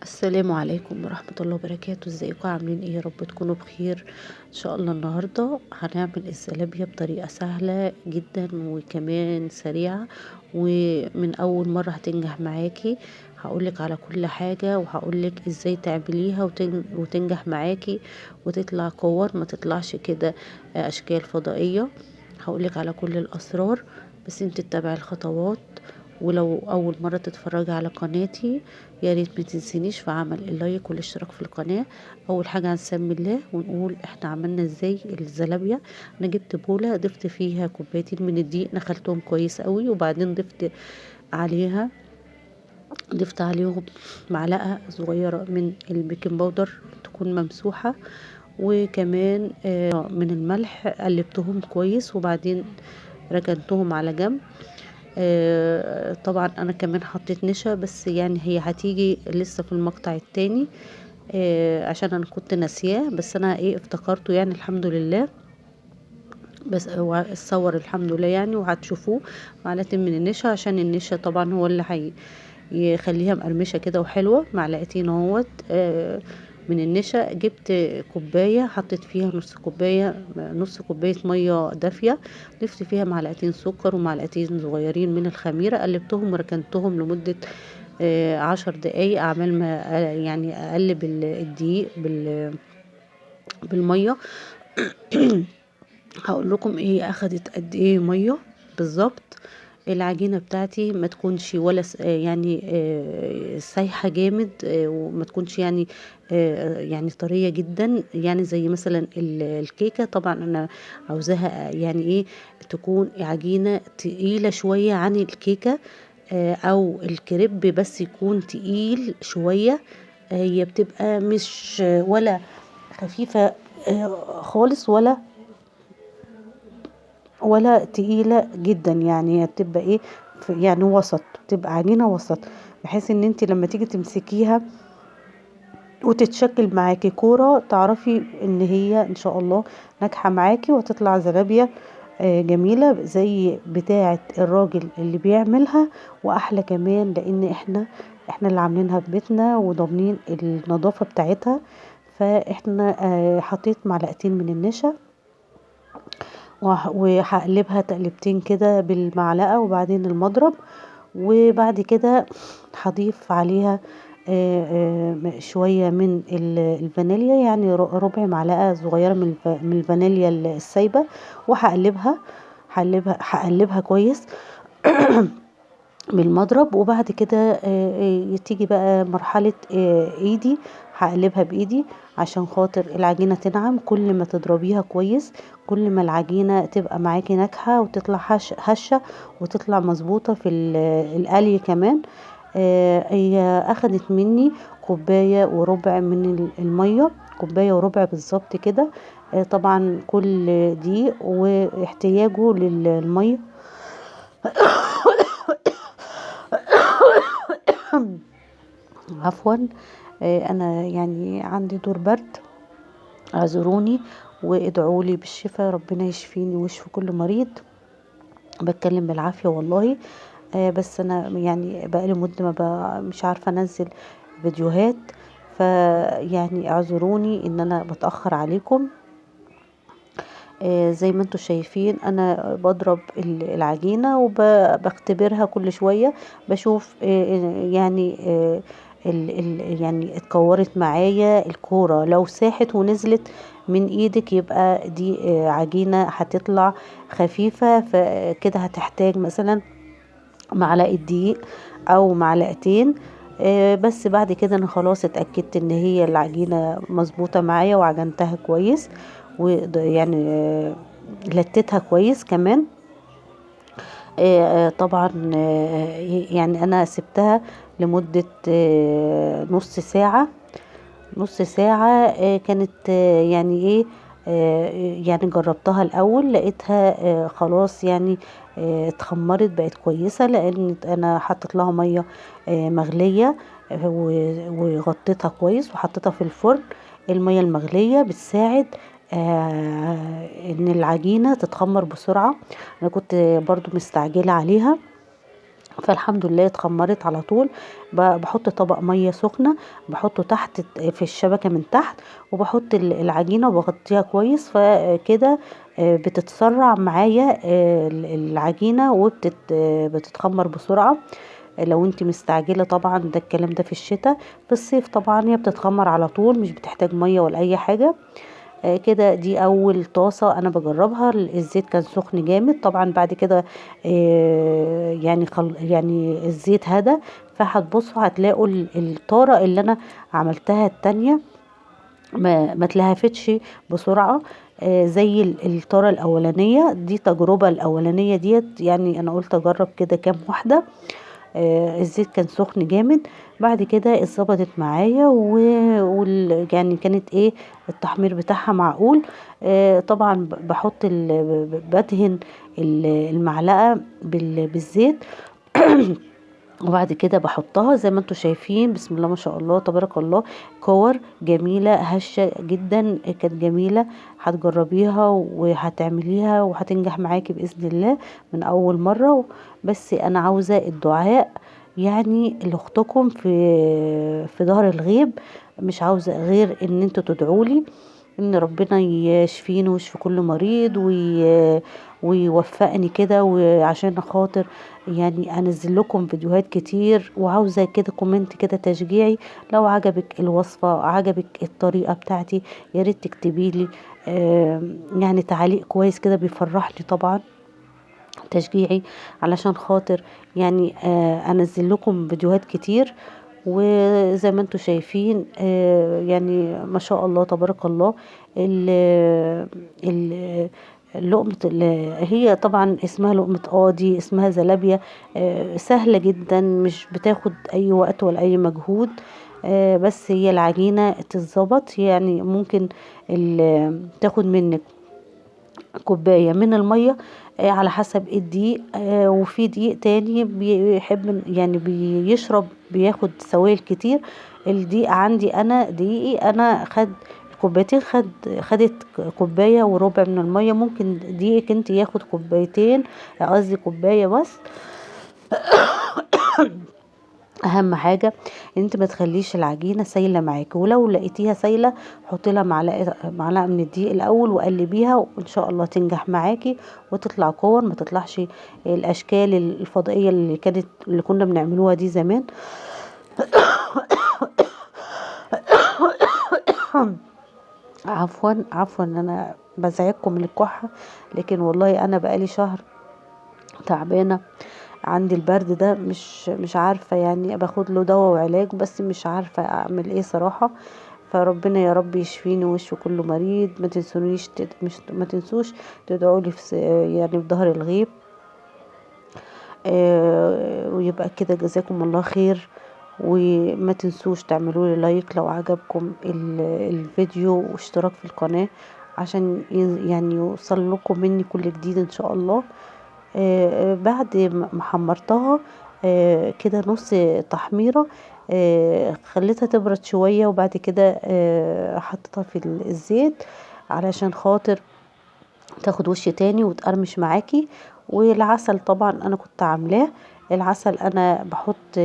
السلام عليكم ورحمة الله وبركاته. ازيكم؟ عاملين ايه؟ يا رب تكونوا بخير ان شاء الله. النهاردة هنعمل الزلابية بطريقة سهلة جدا وكمان سريعة، ومن اول مرة هتنجح معاكي. هقولك على كل حاجة وهقولك ازاي تعمليها وتنجح معاكي وتطلع كور، ما تطلعش كده اشكال فضائية. هقولك على كل الاسرار، بس انت تتبعي الخطوات. ولو اول مرة تتفرجي على قناتي يا ريت ما تنسينيش في عمل اللايك والاشتراك في القناة. اول حاجة هنسمي الله ونقول احنا عملنا ازاي الزلابية. انا جبت بولة ضفت فيها كوبايتين من الدقيق، نخلتهم كويس قوي، وبعدين ضفت عليهم معلقة صغيرة من البيكنج باودر تكون ممسوحة، وكمان من الملح. قلبتهم كويس وبعدين ركنتهم على جنب. طبعا انا كمان حطيت نشا، بس هي هتيجي لسه في المقطع التاني، عشان انا كنت ناسياه، بس انا افتكرته الحمد لله. بس هو اتصور الحمد لله وهتشوفوه. معلقتين من النشا، عشان النشا طبعا هو اللي هيخليها مقرمشه كده وحلوه. معلقتين اهوت من النشا. جبت كوبايه حطيت فيها نص كوبايه ميه دافيه، ضفت فيها معلقتين سكر ومعلقتين صغيرين من الخميره، قلبتهم وركنتهم لمده 10 دقايق عمال ما اقلب الدقيق بالميه. هقول لكم ايه اخدت قد ايه ميه بالظبط. العجينه بتاعتي ما تكونش ولا سايحه جامد، وما تكونش طريه جدا، زي مثلا الكيكه. طبعا انا عاوزاها تكون عجينه تقيله شويه عن الكيكه، او الكريب، بس يكون تقيل شويه. هي بتبقى مش ولا خفيفه خالص ولا تقيلة جدا، هي بتبقى ايه يعني وسط، بتبقى عجينة وسط، بحيث ان انت لما تيجي تمسكيها وتتشكل معاكي كورة تعرفي ان هي ان شاء الله ناجحة معاكي وتطلع زلابية جميلة زي بتاعة الراجل اللي بيعملها، واحلى كمان، لان احنا اللي عاملينها في بيتنا وضامنين النظافة بتاعتها. فاحنا حطيت معلقتين من النشا وهقلبها تقلبتين كده بالمعلقة وبعدين المضرب، وبعد كده هضيف عليها شوية من الفانيليا، يعني ربع معلقة صغيرة من الفانيليا السايبة، وهقلبها، هقلبها كويس بالمضرب. وبعد كده تيجي بقى مرحلة ايدي، هقلبها بايدي عشان خاطر العجينة تنعم. كل ما تضربيها كويس كل ما العجينة تبقى معاكي ناجحة وتطلع هشة وتطلع مظبوطة في القلي كمان. هي اخدت مني كوباية وربع من المية، كوباية وربع بالظبط كده. طبعا كل دقيق واحتياجه للمية. عفوا، انا عندي دور برد، اعذروني وادعوا لي بالشفاء، ربنا يشفيني ويشفي كل مريض. بتكلم بالعافية والله، بس انا بقالي مدة مش عارفة انزل فيديوهات، اعذروني ان انا بتأخر عليكم. زي ما انتم شايفين انا بضرب العجينة وبختبرها كل شوية، بشوف اتكورت معايا الكورة. لو ساحت ونزلت من ايدك يبقى دي عجينة هتطلع خفيفة، فكده هتحتاج مثلا معلقة دقيق او معلقتين. بس بعد كده انا خلاص اتأكدت ان هي العجينة مظبوطة معايا وعجنتها كويس، لتتها كويس كمان. طبعا، انا سبتها لمدة، نص ساعة. نص ساعة، كانت، يعني ايه، يعني جربتها الاول لقيتها، خلاص اتخمرت بقت كويسة، لان انا حطيت لها مية، مغلية، وغطيتها كويس وحطيتها في الفرن. المية المغلية بتساعد ان العجينة تتخمر بسرعة. انا كنت برضو مستعجلة عليها، فالحمد لله اتخمرت على طول. بحط طبق مية سخنة، بحطه تحت في الشبكة من تحت، وبحط العجينة وبغطيها كويس، فكده بتتسرع معايا العجينة وبتتخمر بسرعة. لو انت مستعجلة طبعا، ده الكلام ده في الشتاء. في الصيف طبعا هي بتتخمر على طول، مش بتحتاج مية ولا اي حاجة. كده دي اول طاسه انا بجربها. الزيت كان سخن جامد طبعا. بعد كده يعني يعني الزيت هدى، فهتبصوا هتلاقوا الطاره اللي انا عملتها التانية ما اتلهفتش بسرعة زي الطاره الاولانية. دي تجربه الاولانية ديت، يعني انا قلت اجرب كده كام واحدة. الزيت كان سخن جامد. بعد كده اتظبطت معايا يعني كانت ايه التحمير بتاعها معقول. طبعا بحط بدهن المعلقة بالزيت وبعد كده بحطها زي ما انتم شايفين. بسم الله ما شاء الله تبارك الله، كور جميلة هشه جدا، كانت جميلة. هتجربيها وهتعمليها وهتنجح معاكي باذن الله من اول مرة. بس انا عاوزه الدعاء يعني لاختكم في ظهر الغيب، مش عاوزه غير ان انتوا تدعولي ان ربنا يشفيني ويشفي كل مريض ويوفقني كده، وعشان خاطر يعني انزل لكم فيديوهات كتير. وعاوزه كده comment كده تشجيعي، لو عجبك الوصفة عجبك الطريقة بتاعتي يا ريت تكتبي لي يعني تعليق كويس كده، بيفرحني طبعا تشجيعي، علشان خاطر يعني انزل لكم فيديوهات كتير. وزي ما انتم شايفين يعني ما شاء الله تبارك الله، لقمة هي طبعا اسمها لقمة قاضي، اسمها زلابية، سهلة جدا، مش بتاخد اي وقت ولا اي مجهود. بس هي العجينة تتظبط، يعني ممكن تاخد منك كوباية من المية على حسب الدقيق، وفي دقيق تاني بيحب يعني بيشرب بياخد سوائل كتير. الدقيق عندي انا دقيقي انا خد كوبايتين، خدت كوباية وربع من المية. ممكن دقيقك انت ياخد كوبايتين، قصدي كوباية بس. اهم حاجة ان انت ما تخليش العجينة سايله معاكي، ولو لقيتيها سايله حطي لها معلقه من الدقيق الاول وقلبيها، وان شاء الله تنجح معاكي وتطلع كور، ما تطلعش الاشكال الفضائية اللي كنا بنعملوها دي زمان. عفوا ان انا بزعجكم من الكحه، لكن والله انا بقالي شهر تعبانة، عندي البرد ده، مش عارفه يعني باخد له دواء وعلاج، بس مش عارفه اعمل ايه صراحة. فربنا يا رب يشفيني ويشفي كل مريض. ما تنسونيش ما تنسوش تدعوا لي في يعني في ظهر الغيب. ويبقى كده جزاكم الله خير. وما تنسوش تعملوا لي like لو عجبكم الفيديو، واشتراك في القناة عشان يعني يوصل لكم مني كل جديد ان شاء الله. بعد ما حمرتها كده نص تحميرة، خليتها تبرد شوية، وبعد كده حطيتها في الزيت علشان خاطر تاخد وش تاني وتقرمش معاكي. والعسل طبعا انا كنت عاملاه، العسل انا بحط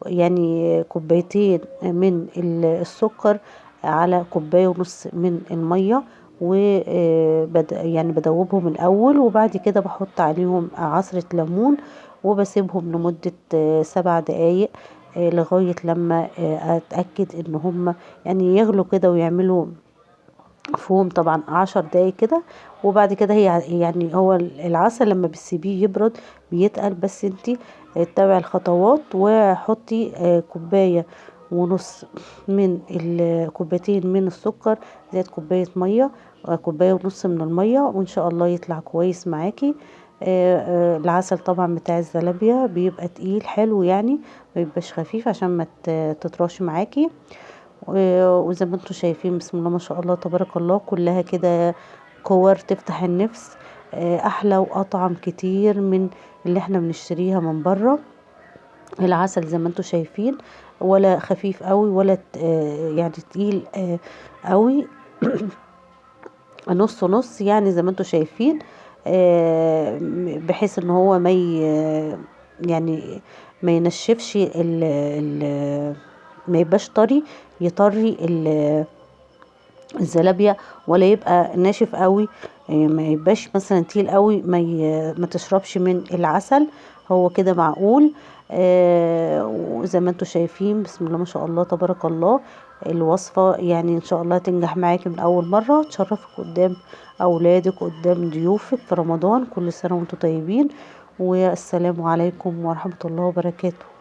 يعني كوبايتين من السكر على كوباية ونص من المية، و يعني بدوبهم الاول، وبعد كده بحط عليهم عصرة ليمون، وبسيبهم لمدة 7 دقايق لغاية لما اتأكد ان هم يعني يغلوا كده ويعملوا فوم، طبعا 10 دقايق كده. وبعد كده هي يعني هو العسل لما بتسيبيه يبرد بيتقل، بس انتي اتبعي الخطوات وحطي كوباية ونص من كوبايتين من السكر زائد كوباية مية، كوباية ونص من المية، وان شاء الله يطلع كويس معاكي. العسل طبعا بتاع الزلابية بيبقى تقيل حلو، يعني ما بيبقاش خفيف عشان ما تطرش معاكي. وزي ما انتم شايفين بسم الله ما شاء الله تبارك الله، كلها كده كور تفتح النفس، احلى واطعم كتير من اللي احنا بنشتريها من بره. العسل زي ما انتم شايفين ولا خفيف قوي ولا يعني تقيل قوي، نص نص يعني زي ما انتم شايفين، بحيث ان هو ما يعني ما ينشفش ال ال ما يبقاش طري يطري الزلابية، ولا يبقى ناشف قوي، ما يبقاش مثلا تقيل قوي ما تشربش من العسل. هو كده معقول. وزي ما انتم شايفين بسم الله ما شاء الله تبارك الله، الوصفة يعني ان شاء الله تنجح معاكي من اول مرة، تشرفك قدام اولادك قدام ضيوفك في رمضان. كل سنة وانتم طيبين، والسلام عليكم ورحمة الله وبركاته.